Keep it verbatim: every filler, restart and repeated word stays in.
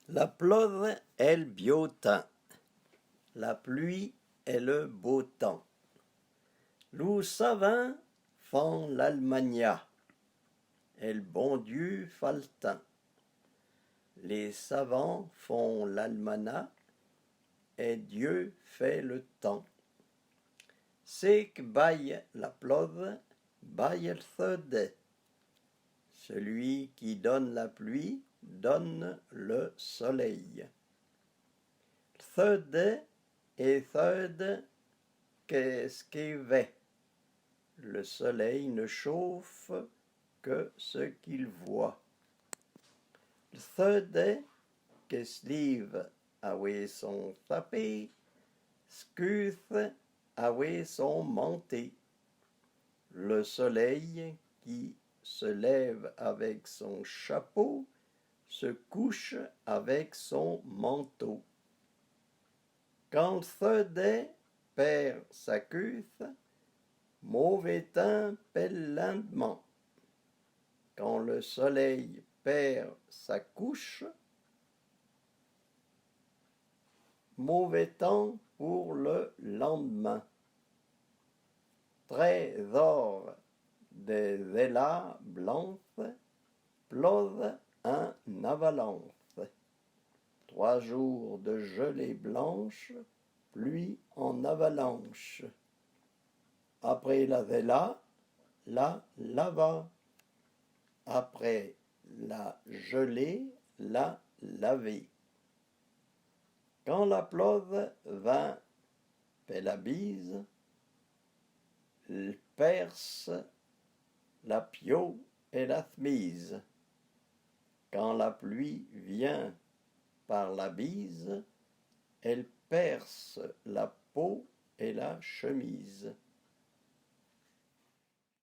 La plodhe è le biô tin. La pluie est le beau temps. Lou savin fan l'almagna, è le bon Dieu fa le tin. Les savants font l'almanach, et Dieu fait le temps. Sé que baye la plodhe, baye le seudè. Celui qui donne la pluie donne le soleil. Le seudè é seudè que ce que vè. Le soleil ne chauffe que ce qu'il voit. Le seudè que se live avoué son sapé, se cuthe avoué son manté. Le soleil qui se lève avec son chapeau se couche avec son manteau. Can le seudè pèr sa cuthe, môvé tin pe le lindman. Quand le soleil perd sa couche, mauvais temps pour le lendemain. Trê zhor de zhelâ blanche, plodhe en avalanche. Trois jours de gelée blanche, pluie en avalanche. Après la zhelâ, la lavâ. Après la gelée, la lavée. Can la plodhe vin pe la bise, l' perse la piô è la shemize. Quand la pluie vient par la bise, elle perce la peau et la chemise.